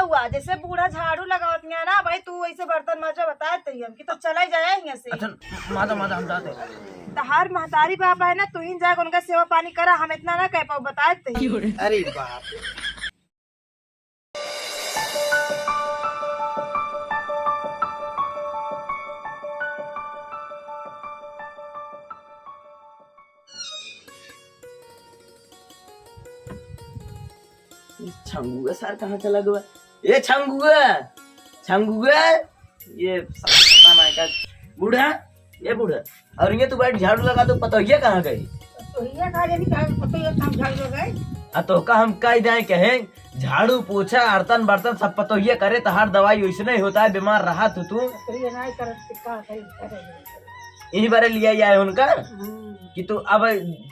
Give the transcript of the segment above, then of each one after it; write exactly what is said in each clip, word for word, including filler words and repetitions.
हुआ, जैसे बूढ़ा झाड़ू लगावत है ना भाई, तू ऐसे बर्तन माजा, बता दे हम कि तो चला ही जाए यहाँ से। अच्छा, माजा, माजा, हम जाते हैं। तहार महतारी बाप है ना, तू ही जाके उनका सेवा पानी करा, हम इतना ना कह पाओ, बता दे। अरे बाप रे। ई छंगुआ सार कहाँ चला गवा? ए छंगुआ, छंगुआ, ये सार पता नहीं का बूढ़ा, ये बूढ़ा, और ये तू बैठ झाड़ू लगा, तो पतोहिया कहाँ गई? पतोहिया कहाँ जानी, कहाँ पतोहिया कहाँ झाड़ू लगा है? आ तो का हम कह जाए कहें, झाड़ू पोछा, आरतन बर्तन सब पतोहिया करे, तहार दवाई वैसे नहीं होता है, बीमार रहा तू, तू। पतोहिया नहीं करत, तो का करी, करे। यही बारे लिया आए उनका हम्म। कि तू अब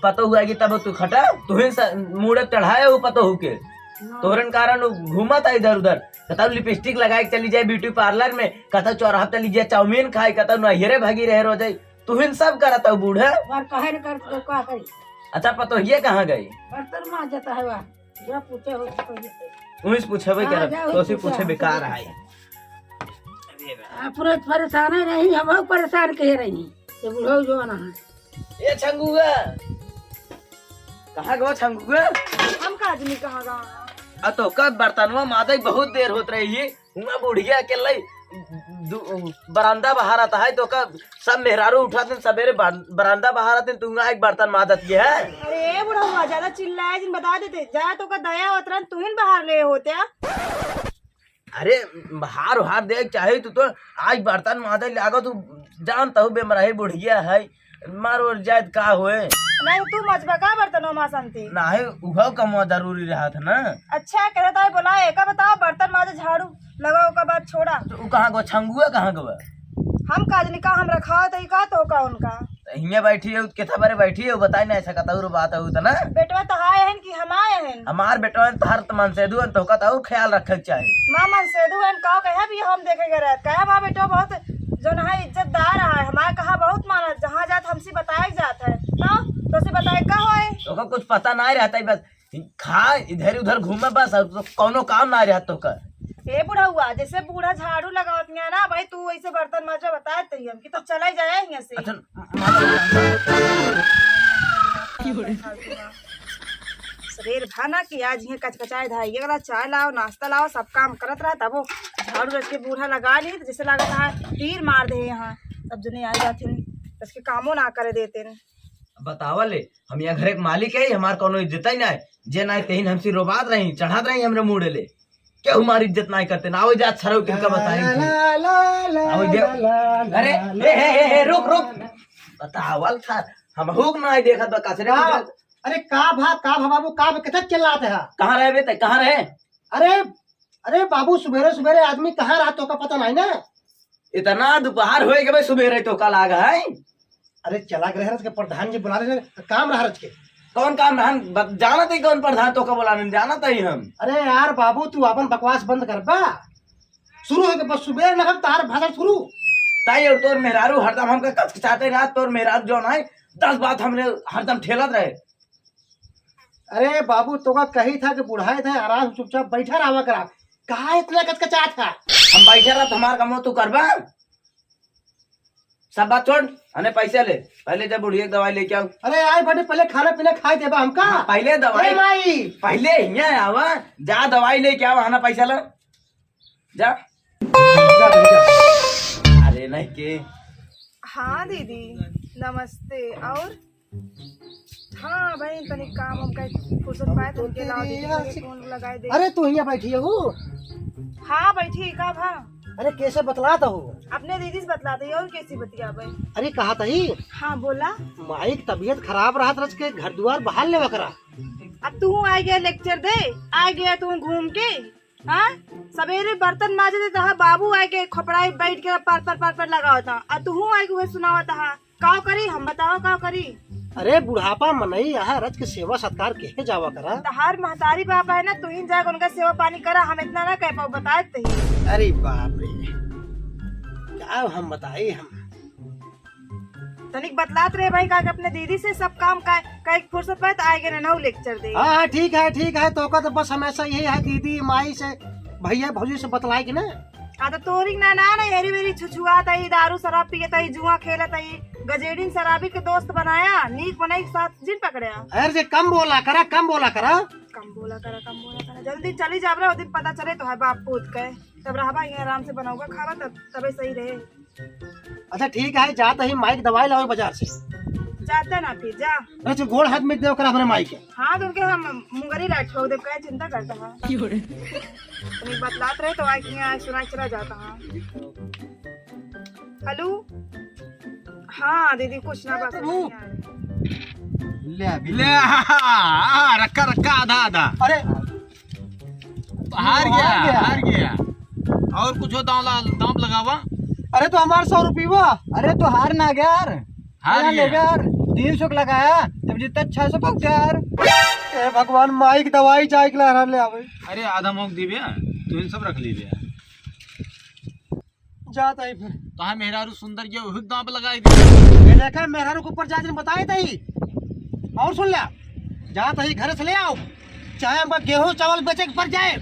पतोहू आएगी तब तू खटा, तुहिन स-, मूड़े चढ़ाए हो पतोहू के। हाँ। तोहरन कारण उ घूमत है इधर उधर, कतौ लिपस्टिक लगाए के चली जाए ब्यूटी पार्लर में, कतौ चौराहा पे चली जाए चाउमीन खाए, कतौ नैहरे भागी रहे रोजे, तुहिन सब करत हो बूढ़ा। बार कहे न कर तो का करी? अच्छा, पतोहिया कहाँ गई? बर्तन मांजत है वह। जा पूछे हो तो ये। उन्हीं से पूछे भाई हाँ, क्या? जा तो उसी पूछे, पूछे हमसे बेकार पूछे। है। आ, पूरे परेशान है नहीं, हम लोग परेशान कह रही हैं। ये बुढ़ऊ जो ना है। ए छंगुआ, कहाँ गवा छंगुआ? हम का आदमी कहाँ गवा? आ तो का बर्तनवा मादे बहुत देर होत रही है, हुआ बुढ़िया अकेले दु-, बरामदा बहारत है, तो का सब मेहरारू उठाते हैं सबेरे बर-, बरामदा बहारत हैं, तू एक बर्तन मादत के है। अरे बुढ़ऊ, ज्यादा चिल्लाए जिन, बता देते, जा तो का दया होत रहन, तू ही बाहर ले होते। अरे, हार हार दे चाहे तू तो, आज बर्तन मादे लागो तू, जानत हूँ बेमराही बुढ़िया है, मार और जाए त का होए? नहीं, तू मजबा का बर्तनवा माँ शांति? नहीं, उहो कमवा जरूरी रहत है ना। अच्छा, कहता है बोला, एका बताओ, बर्तन माजे झाड़ू लगाओ का बात छोड़ा। तो उ कहाँ गो, छंगुआ कहाँ गो? हम का जनी का, हम रखा हो तो ई का तो का उनका? तो हियाँ बैठी है, केथा बारे बैठी है, बताई नहीं सकता और बात है उतना। बेटवा तो आए हैं कि हम आए हैं? हमार बेटवा तो हर मन से दुआ तो का तो और ख्याल रखे के चाही। माँ मन से दुआ का कहे भी हम देखे गए रहत, कहे माँ बेटवा बहुत जो ना है इज्जतदार है, हमारे कहा बहुत मानत, जहाँ जात हमसे बताए जात है, तो, तो से बताए का होए? ओका कुछ पता नहीं रहता है, बस खा इधर उधर घूमे बस, और तो कौनो काम ना रहत तो का। ए बुढ़उआ, जैसे बूढ़ा झाड़ू लगावत है ना भाई, तू वैसे बर्तन माजा, बता दे हम कि तो चला ही जाए यहाँ से। अच्छा, माजा। सवेर भा ना कि आज यहाँ कचकचाए धाई, ये वाला चाय लाओ, नाश्ता लाओ, सब काम करत रहा, तब वो झाड़ू रख के बूढ़ा लगा ली, तो जैसे लागत है तीर मार दे यहाँ, सब जने आ जाते हैं, तो इसके कामों ना करे देते हैं। बतावा ले, हम यहाँ घर के मालिक है, हमार कौनो इज्जत ही ना है। जे ना है, तेहिन हमसे रोबात रही, चढ़ात रही हमरे मुड़े ले। क्या हमारी इज्जत ना करते ना, आवे जा छरऊ के का बताई थी। ला, ला, ला, आवे दे। ला, ला, अरे, ला, ए, ए, ए, ए, ला, रुक, ला, रुक। ला। बतावल था, हम हुक ना देखत बा, कचरे का? में अरे का भा, का भा बाबू, का भा, कितना चिल्लाते हैं? कहाँ रहे बे ते, कहाँ रहे? अरे, अरे बाबू, सुबेरे सुबेरे आदमी कहाँ रहा, तोका पता नहीं ना? इतना दोपहर होए के भाई, सुबेरे तोका लाग है। अरे चला गए रहे के प्रधान जी बुला रहे, काम रहा रच के। कौन काम रहा? ब-, जानत ही कौन प्रधान तोका बुलाने, जानत ही हम। अरे यार बाबू, तू अपन बकवास बंद कर बा। शुरू हो के बस सुबेरे ना हम तार भाषण शुरू। ताई और तोर मेहरारू हरदम हमका कचकचाते रहा, तोर मेहरारू जो है दस बात हमरे हरदम ठेलत रहे। अरे बाबू, तोका कही था कि बुढ़ाए थे, आराम से चुपचाप बैठा रहा करा। कहाँ इतना कचकचात है? हम बैठे रहा, तुम्हार कमो तू करबा। सब बात छोड़, अने पैसे ले, पहले जब बुढ़िया की दवाई लेके आओ। अरे आए बेटे, पहले खाना पीना खाए देबा हमका। हाँ, पहले दवाई। ए माई। पहले यहाँ आवा, जा दवाई लेके आओ, आना पैसा ला। जा। जा, जा। अरे नहीं के। हाँ दीदी, नमस्ते। और? हाँ बहन, तनी काम हम कहीं फुर्सत पाए, तनी के लाओ दीदी, लगे फोन लगाए दे। अरे तू यहाँ बैठी है हूँ? हाँ बैठी, का भा? अरे कैसे बतलात हो? अपने दीदी से बतलाते ही, और कैसी बतियाबे? अरे कहा तही? हाँ बोला। माई की तबीयत खराब रहत रच के घर दुआर बहाल लेवा करा। अब तू आ गया लेक्चर दे, आ गया तू घूम के। हाँ, सवेरे बर्तन माजे थे, तहाँ बाबू आए के खपड़ाई बैठ के पर पर पर पर लगावत हा, आ तू आए के उहे सुनावत हा। काव करी हम, बताओ काव करी? अरे बुढ़ापा मनई यहाँ रच के सेवा सत्कार केहे जावा करा। तहार महतारी बाप है ना, तू ही जाके उनका सेवा पानी करा, हम इतना ना कह पाओ, बताए तही। अरे बाप रे, का हम बताई हम। तनिक बतलात रहे भाई, का के अपने दीदी से सब काम का, का एक फुर्सत पाए तो आए के ना लेक्चर दे। हाँ, हाँ, ठीक है, ठीक है, तोका तो बस हमेशा यही है दीदी माई से भैया भौजी से बतलाए कि ना? हाँ, तो तोरी ना, ना, ना, हेरी वेरी छुछुआत आई, दारू शराब पियत आई, जुआ खेलत आई, गजेड़िन शराबी के दोस्त बनाया, नीक बनाई के साथ जिन पकड़या। अरे जे कम बोला करा, कम बोला करा। कम बोला करा, कम बोला करा। जल्दी चली जाब रे, ओ दिन पता चले तो है बाप पूत के। तब रहबा यहाँ आराम से बनौबा खाबा, तब तबे सही रहे। अच्छा ठीक है, जात ही माई के दवाई लाओ बाजार से। जाते ना फिर, जा। अरे तू गोड़ हाथ मिट दे ओकरा अपने माई के। हाँ, तो उनके हम मुंगरी लाइट ठोक देब, काहे चिंता करता है? तनी बतलात रहे तो आए कि यहाँ सुनाई चला जाता है। हेलो, हाँ दीदी, कुछ ना बस। प्रभु। ले अभी। ले, आ, आ, रखा, रखा, आधा, आधा। अरे, तो हार गया, हार गया। हार गया। और कुछ हो, दांव ला-, दांव लगावा। अरे, तो हमार सौ रुपया। अरे, तो हार ना गया यार। हार गया। ले यार, तीन सौ के लगाया, जब जीता छह सौ पहुंचा यार। ए भगवान, माई के दवाई जाए के ला ले आवे। अरे, आधा मौक दीबे, तू इन सब रख लीबे। जात आई फिर। तोहार मेहरारू सुंदर के उहिक दांव पे लगाई दे। ये देखा, मेहरारू के ऊपर जात नहीं बताए तई। और सुन ले, जात ही घर से ले आओ, चाहे हमका गेहूं चावल बेचे के पड़ जाए,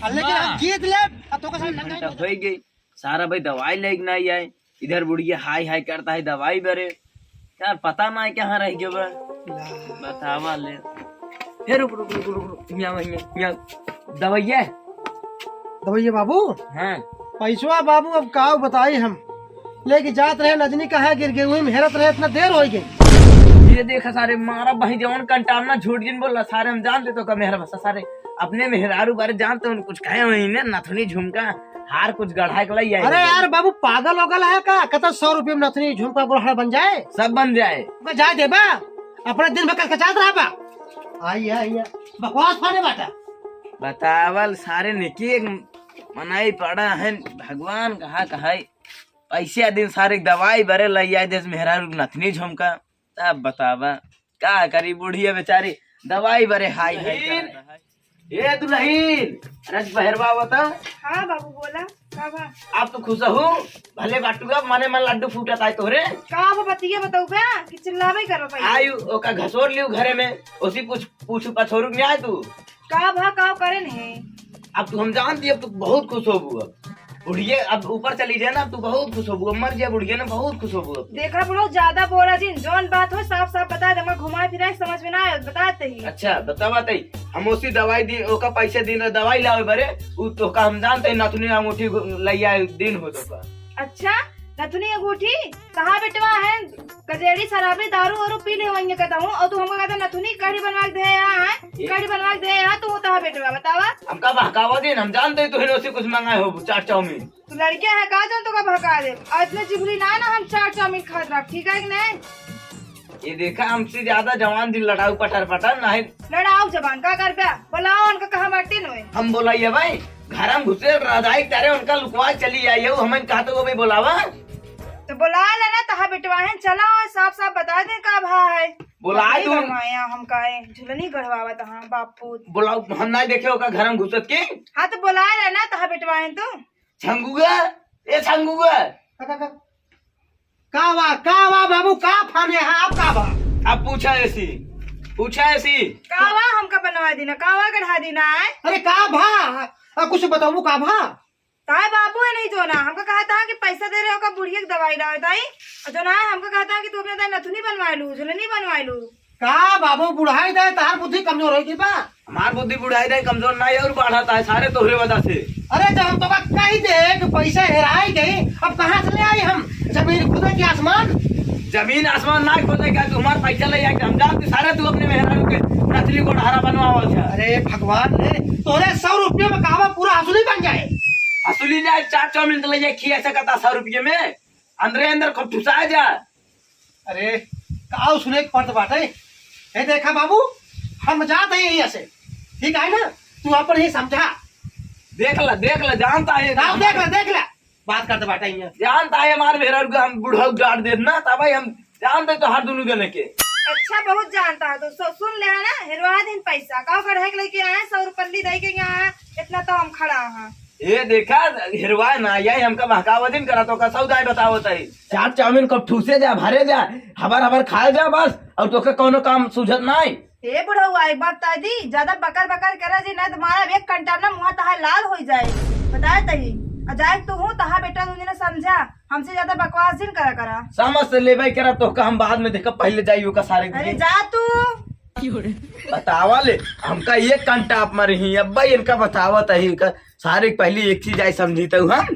और लेकिन हम जीत ले, और तो के साथ लंगाई घंटा हो जाए। होई गई, सारा भाई दवाई लेके नहीं आए, इधर बुढ़िया हाय हाय करता है दवाई बरे। यार, पता ना है कहाँ रह गयो बा। बतावा ले। हे रुक, रुक, रुक, रुक, रुक। हियाँ, हियाँ, हियाँ। दवाइया? दवाइया बाबू? हाँ। पैसवा बाबू, अब का बताई हम? लेके जात रहे, नजनी कहाँ गिर गई, वही में हेरत रहे, इतना देर हो गई। ये देखा सारे, मारा भाई जवान कंटाम ना झूठ जिन बोला, सारे हम जानते तो का मेहरा भसा सारे। अपने मेहरारू बारे जानते, उन कुछ कहे हुई ने, नथुनी झुमका। हार कुछ गढ़ा के लई आई अरे हो। यार बाबू, पागल ओगल है का? कतौ सौ रुपये में नथनी झुमका गोड़हड़ा बन जाए? सब बन जाए। ओके जाए देबा, अपने दिन भर कचकचात रहबा। आई है, आई है। बकवास फाने बाटा। बतावल सारे निकी एक मनाई पड़ा है, भगवान कहा कहा है। ऐसे दिन सारे दवाई बरे लई आए देश मेहरारू नथनी झुमका। तब बतावा, का करी बुढ़िया बेचारी, दवाई बरे हाय हाय दुल्हीन, करत है। ए दुल्हीन, अरे बहरवा बता। हाँ बाबू, बोला, का बा? आप तो खुश हो, भले बाटुआ, मने मन लड्डू फूटत आए तोहरे। का बा बतिया बताऊ बे, कि चिल्लावे करबा पहिले? आयु, ओका घसोर लियो घरे में, ओसी कुछ पूछू पछोरू नहीं आए तू। का भा, का करे नहीं? अब तू हम जान दिए, अब तू बहुत खुश होबू अब। बुढ़िया अब ऊपर चली जाए ना, अब तू बहुत खुश होबू, अब मर जाए बुढ़िया ना, बहुत खुश होबू अब। देखा बुढ़ऊ, ज्यादा बोला जिन, जौन बात हो साफ साफ बता दे, हमका घुमाए फिराए समझ में ना आए, बता दे ही। अच्छा, बतावा तई, हम ओसी दवाई दी, ओका पैसे दिन दवाई लावे बरे, उ तोका हम जानते हैं, नथुनी अंगूठी लइया दिन हो तोका। अच्छा, नथुनी अंगूठी? कहाँ बेटवा है? गजेड़ी शराबी दारू वारू पी ले वहीं कहता हूँ, और तू हमको कहता नथुनी कढ़ी बनवा के दे यहाँ है, ये कढ़ी बनवा के दे यहाँ, तू तहा बेटवा बतावा। हमका बहकावा दे, हम जानते हैं तू हिनो से कुछ मंगाए हो, चाट चाउमीन। तू लड़के है का जौन तोका बहका दे? और इतने जिगरी ना ना हम चाट चाउमीन खात रह, ठीक है कि नहीं? ये देखा हमसे ज्यादा जवान दिन लड़ाऊ पटर पटर नहीं। लड़ाऊ जबान का कर बे? बोलाओ उनका कहाँ बाटे नोए। हम बोलाइए भाई, घर में घुसे रजाई तारे उनका लुकवा चली आई है, हमें कहा तो वो भी बोलावा। तो बोला लेना तहा बेटवा है, चला और साफ साफ बता दे का भा है। बोला लकड़ी तू। गड़वाया हम काहे, झुलनी गड़वावत हाँ बाप पूत। बोलाओ, हम ना देखे ओका घर में घुसत के। हाँ तो बोला लेना तहा बेटवा है तू। छंगुआ, ए छंगुआ। का, का, का? का बा, का बा बाबू, का फाने है आप, का बा? अब पूछा ऐसी, पूछा ऐसी। का बा हमका बनवा दीना, का बा गढ़ा दीना है? अरे का भा? आ, कुछ बताऊ का भा? ताए बाबू है नहीं जो ना, हमका कहा था कि पैसा दे रहे हो का बुढ़िया की दवाई लावे ताई, और जो ना है हमका कहा था कि तू अपने ताई नथुनी बनवा लू, झुलनी बनवा लू। का बाबू बुढ़ाई दे, तार बुद्धि कमजोर होई की बा? हमार बुद्धि बुढ़ाई दे कमजोर ना है और बढ़त है सारे तोहरे वजह से। अरे जब हम तोका कही दे कि पैसा हेराई गई, अब कहाँ से ले आई हम? जमीन खुदे के आसमान? जमीन आसमान ना खोदे का, तू हमार पैसा ले आके हम जानते सारे तू अपने मेहरारू के नथुनी गोड़हड़ा बनवावल छा। अरे भगवान रे, तोरे सौ रुपये में कहवा पूरा हसूली बन जाए। हसूली जाए, चार चाउमीन तो ले जाए खिया सकता सौ रुपये में, अंदरे अंदर खूब ठुसा जा। अरे, काऊ सुने के पड़त बाटे। हे देखा बाबू, हम जात हई यहाँ से, ठीक है ना? तू अपन ही समझा। देख ला, देख ला, जानता है। काऊ देख ला, देख ला, बात करत बाटे यहाँ। जानता है हमारे मेहरारू के हम बुढ़ऊ डांट देत ना, तब भाई हम जानते तो हर दोनों जने के। अच्छा, बहुत जानता है तो सु-, सुन ले है ना, हेरवा दिन पैसा, काऊ कढ़ाई के लेके आए, सौ रुपये दे के यहाँ आए, इतना तो हम खड़ा हैं। ए देखा, हेरवाए ना, यही हमका बहकावा दिन करा तो का सौदा है बतावत है। चाट चाउमीन कब ठूसे जा, भरे जा, हबर हबर खाए जा बस, और तोके कौनो काम सूझत नाई। ए बुढ़ऊ, एक बात बता दी, ज्यादा बकर बकर करा जी, नहीं तो मारा एक कंटाप ना मुँह तहार लाल हो जाए। बताए तही। आ जाए तू हूँ, तहार बेटा दूनी ने समझा, हमसे ज्यादा बकवास जिन करा करा। समझ से लेबे करा, तोहका हम बाद में देखब, पहले जाई ओका सारे के अरे देखे। जा तू। बतावा ले, हमका ये कंटाप मारी ही, अब भाई इनका बतावत है, इनका सारे के पहले एक चीज आई समझी तो हम।